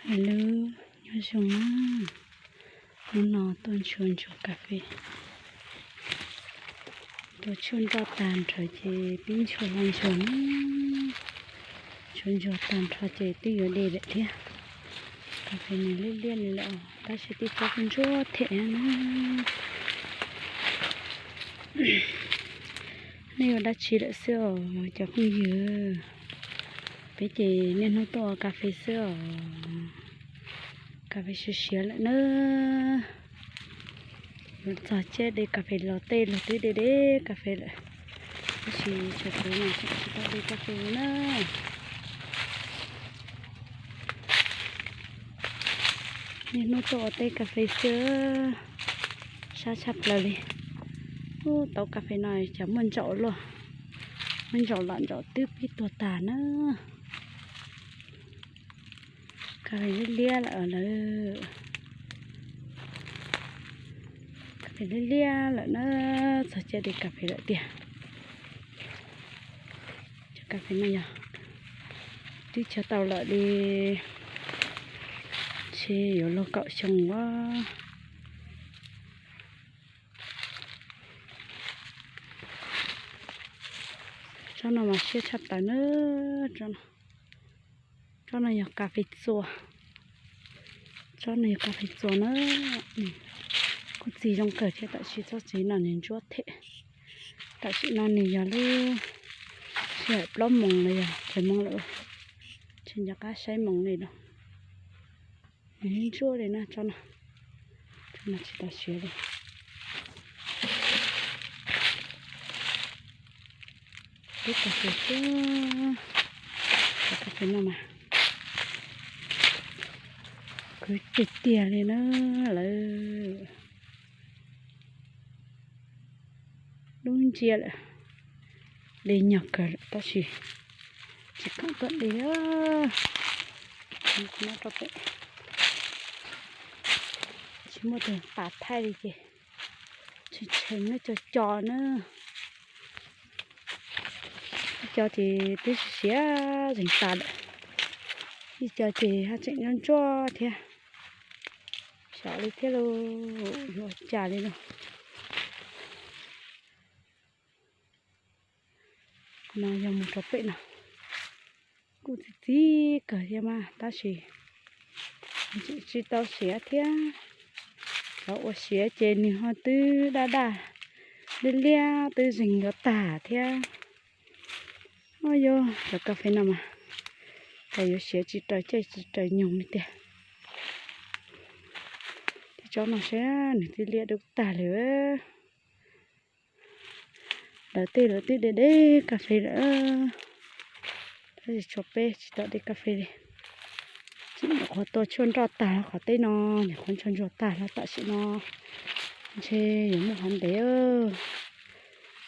Hello, nyob zoo na. Hnub no tuaj ntshua ntsuag kas fes, tua tshuaj nroj tag nrho ces pib ntshua hlo ntsuag na. Ntshua ntsuag tag nrho ces twb yuav de lawm thiab. Kas fes nws liab liab li lawm tab sis tib tsob kuj ntsuab them na. Nej ua dab tsi lawm xwb os cov phooj ywg? Peb ces niaj hnub tuaj ua kas fes xwb os. Kas fes siav siav lawm na. Yuav txog caij de kas fes los tej los twb de de kas fes lawm, tab sis tshuav kuv no tseem tsis tau de kas fes li na. Niaj hnub tuaj ua teb kas fes xwb, sab tshaj plaws li. Ub, tau kas fes no cas muaj ntsaum luaj, muaj ntsaum los ntsaum twb pib tuag tag na. Kas fes liab liab lawm lawm. Kas fes liab liab lawm na, txog caij de kas fes lawm tiag. Cov kas fes no yog twb cog tau lawm li, ntshe yuav luag kaum xyoo ua. Tsob no mas siab tshaj plaws na. Tsob no yog kas fes txua. Tsob no yog kas fes txua na. Kuj txiv zoo kawg thiab tab sis tsob txiv no nws ntsuab them. Tam sim no nws yog lub sij hawm plaub moos los yog peb moos lawm, tsis nco qab saib moos li no. Nws ntsuab li na tsob no, tsob no tsis tau siav li. Peb kas fes xwb, cov kas fes no mas khwv tiag tiag li na lawm. Dub nciab lawm, de nyuag kawg lawm tab sis tsis khoom tuaj de. Nyob rau pem tsis muaj tus pas thaij li ces tshee tshee na, co co na. Ib co ces twb siav zeeg tas lawm, ib co ces haj tseem ntsuab ntsuab thiab. Xyov li thiab lauj, yuav ua cas li lauj. No yog mus rau pem no kuj txi txiv kawg thiab mas tab sis tseem tsis tau siav thiab. Cov uas siav ces nws ho twb daj daj liab liab twb zeeg yuav tag thiab. Auj, yog cov kas fes no mas cas yuav siav tsis raws caij tsis raws nyoog li tiag. Tib tsob no saib nws twb liab dub tag li. Lawv tej lawv twb de de kas fes lawm, tab sis tshuav peb tsis tau de kas fes li. Tseem nyuam qhuav tua tshuaj nroj tag los qhov teb no nyuam qhuav ntshua ntsuag tag los tam sim no ntshe yuav muaj hov ntev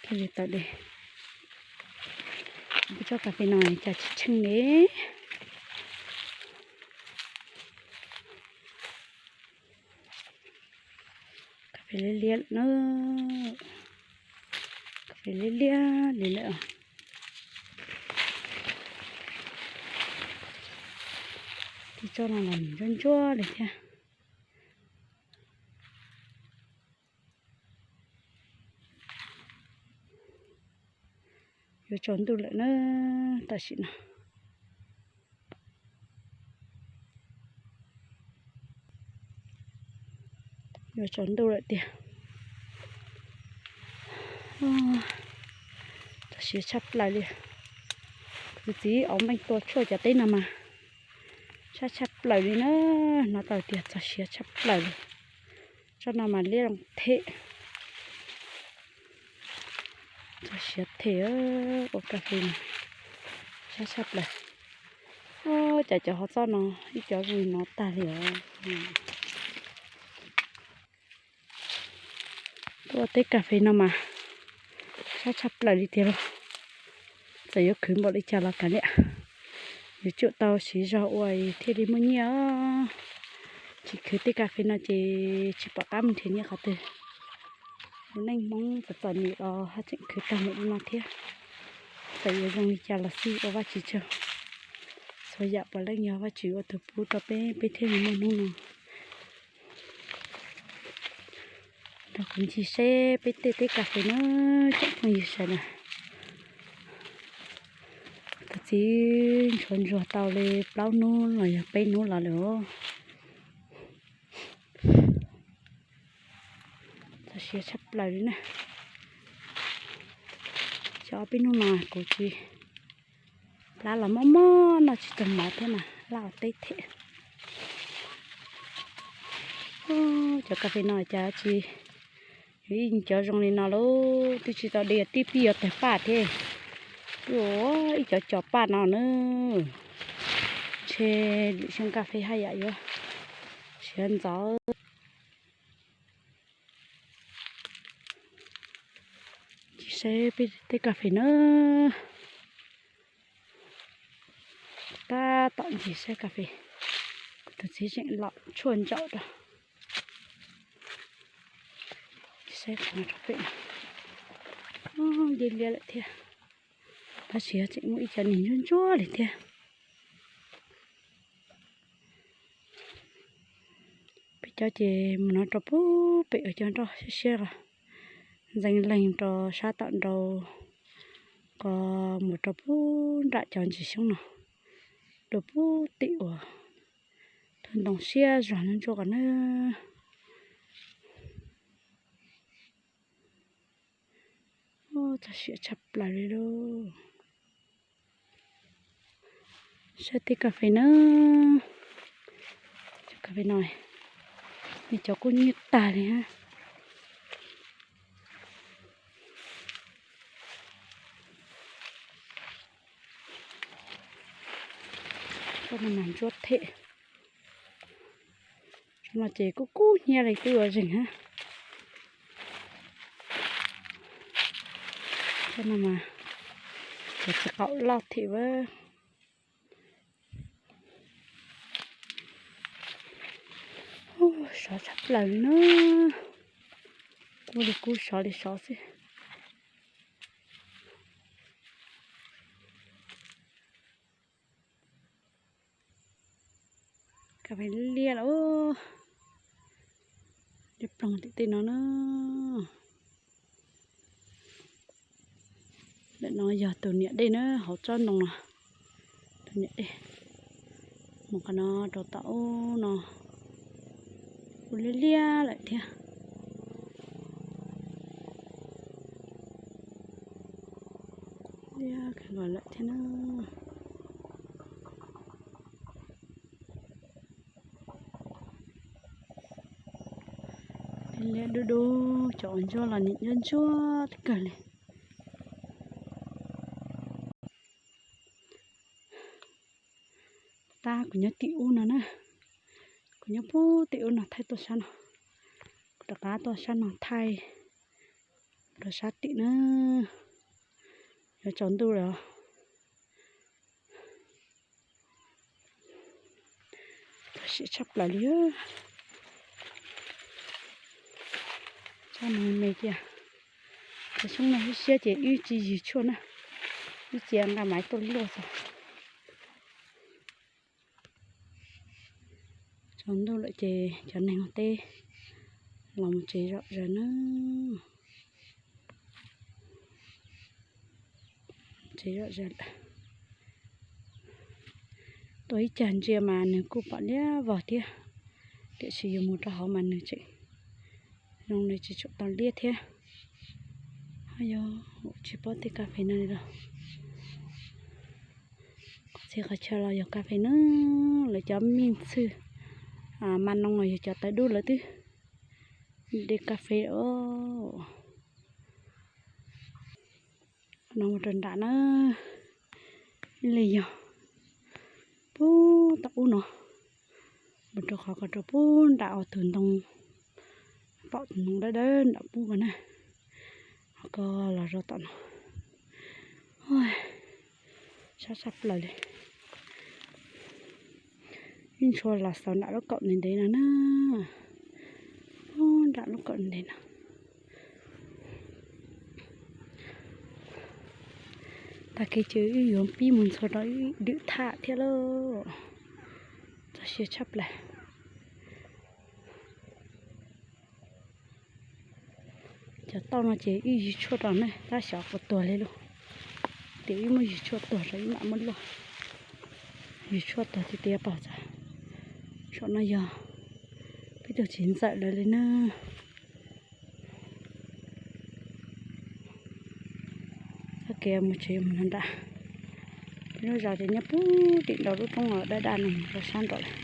thiaj li tau de. Kuv tsob kas fes no cas tsis tsheej li. Kas fes liab liab lawm na, kas fes liab liab li lawm. Tib tsob no los ntsuab ntsuab li thiab. Yuav tsaus ntuj lawm na, tam sim no yuav tsaus ntuj lawm tiag. Txog siav tshaj plaws li. Kuv txiv auv meej tua tshuaj cov teb no mas sab tshaj plaws li na, hnov tau tias txog siav tshaj plaws li. Tsob no mas liab zoo them, txog siav them, ua kas fes mas sab tshaj plaws. Cas cov hov txob no ib cov zoo li no tag li os. Tuaj ua teb kas fes no mas sab tshaj plaws li tiag lauj. Txawm yuav khwv npaum li cas los kav liam, yuav tsum tau siv zog ua thiaj li muaj nyiaj os. Tsis khwv tej kas fes no ces tsis pom qab mus nrhiav nyiaj qhov twg. Lub neej Hmoob txom txom nyem los haj tseem khwv tag npaum li no thiab. Txawm yuav zoo li cas los xij ua Vajtswv tsaug. Ua yam puav leej yog Vajtswv ua tus pub rau peb, peb thiaj li muaj hnub no. Nrog kuv ncig seb peb tej teb kas fes na, tsoom phooj ywg sawv daws. Tus txiv ntshuav ntsuag tau li plaub hnub los yog peb hnub los lawm os. Txaus siab tshaj plaws li na. Xyov ob peb hnub no kuv tsis, plab los mob mob noj tsis tau mov thiab na, laj ua teb thiab. Cov kas fes no cas tsis, yog ib cov zoo li no lauj, twb tsis tau de tib pib yuav tawg paj thiab. Ua ib cov cov paj no na, ntshe lwm xyoo kas fes haj yam yuav siav ntxov. Ncig saib peb teb kas fes na. Tab tom ncig saib kas fes, kuv tus txiv tseem los tshuaj ntsaum rau. Ncig saib qhov no rau pem, ntsia liab lawm thiab. Tab sis tseem muaj ib cov niag ntsuab ntsuab li thiab. Peb cov ces mus no rau pub pem uas cov nroj siab siab los ntxeev leeg rau sab tom nraud, ko mus rau pub nram cov ntsis xyoob no, rau pub tim uas tus ntoo siab zog ntsuab ntsuab ko na. Txog siav tshaj plaws li lauj. Saib tej kas fes na. Cov kas fes no, nej cov kuj nyiab tag li hab. Cov no mas ntsuab them. Cov no ces kuj kub hnyiab li twb ua zeeg hab. Cov no mas cov txiv qaum loj them a. Sov tshaj plaws li na. Kub li kub sov li sov xwb. Kas fes liab lawm. Liab ploog tim tej no na. Ntawm no yog tus niam dej na, hauv tsob ntoo no. Tus niam dej mus qhov no rau tom ub no, kuj liab liab lawm thiab. Liab kawg nkaus lawm thiab na. Liab dub dub, cov uas ntsuab los nim ntsuab ntsuab kawg li. Tab kuv nyob tim ub no na, kuv nyob puag tim ub no thaij tuaj sab no, kuv rov qab tuaj sab no thaij rau sab tim na. Yuav tsaus ntuj lawm. Txog siav tshaj plaws li. Tsob no me kiag. Cov xyoob no siab siab ces wb tsis yws tshuaj na, wb cia nqa maiv tuaj luaj xwb. Tsaus ntuj lawm ces cov neeg ua teb los mus tsev zom zaws na. Tsev zom zaws lawm. Tuaj ib cag ntsia mas nws kuj pom liab vog thiab, tiam sis yus mus rau hauv mas nws tseem zoo li tsis tshua tau liab thiab. Ho yog tsis paub tej kas fes no li los. Qhov txhia qhov chaw los yog kas fes na, lawv cov mij txhwj, mas noo los yog cov tawv dub lawv twb de kas fes os. No mus rau nram na, ib li yog puag tom ub no, mus rau qhov ko rau puag nram uas tus ntoo, pom tus ntoo dawb dawb nram pub ko na, ho ko los rau tom no. Sab sab plaws li. Ib ntshua los xaus nram lub kaum ntev ntev no na, puag nram lub kaum ntev no. Tag kis ces wb yuav pib mus ntxhua rau wb dwm thaj thiab lauj. Txog siab tshaj plaws. Cov tauj no ces wb ywg tshuaj rau ne, tab xyov puas tuag li lauj. Ces wb muab ywg tshuaj tuag rau wb mam muab luaj. Ywg tshuaj tuag tiag tiag pom txog. Saum no yog peb tus txiv ntxawm lawv li na. Txoj kev mus tsev mus no nram. Lub zos ces nyob puag tim nraum lub roob daj daj no mus rau sab nraum lawm.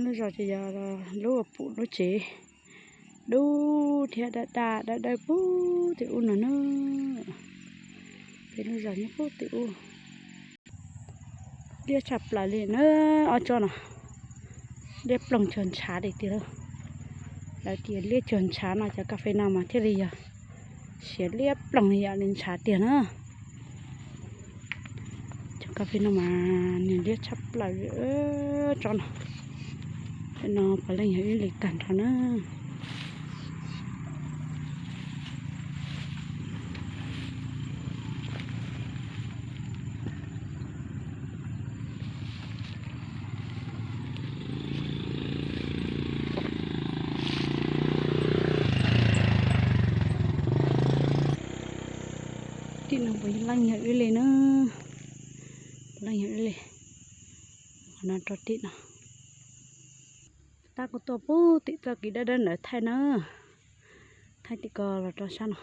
Lub zos ces yog lub uas pum lub tsev dub thiab daj daj dawb dawb puag tim ub no na. Peb lub zos nyob puag tim ub. Liab tshaj plaws li na, ob tsob no. Liab ploog cuag ntshav li tiag lauj. Lawv tias liab cuag ntshav no cov kas fes no mas thiaj li yog siav liab ploog li yam li ntshav tiag na. Cov kas fes no mas nws liab tshaj plaws li tsob no. Pem no puav leej yog ib li tag nrho na. Tim no puav leej yog ib li na. Puav leej yog ib li. Qhov no rau tim no. Tab kuv tuaj puag tim txoj kev dawb dawb ntawd thaij na. Thaij tim ko los rau sab no.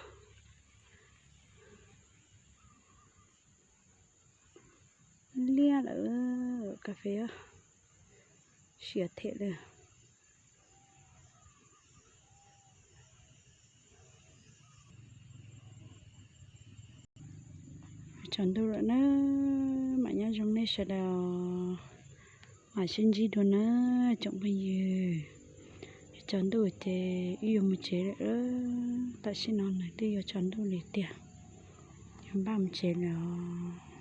Liab lawm, kas fes siav them li. Tsaus ntuj lawm na, mam nyob zoo nej sawv daws, mam sib ntsib dua na tsoom phooj ywg. Tsaus ntuj ces wb yuav mus tsev lawm, tam sim no nws twb yuav tsaus ntuj li tiag, yuav npaj mus tsev lawm os.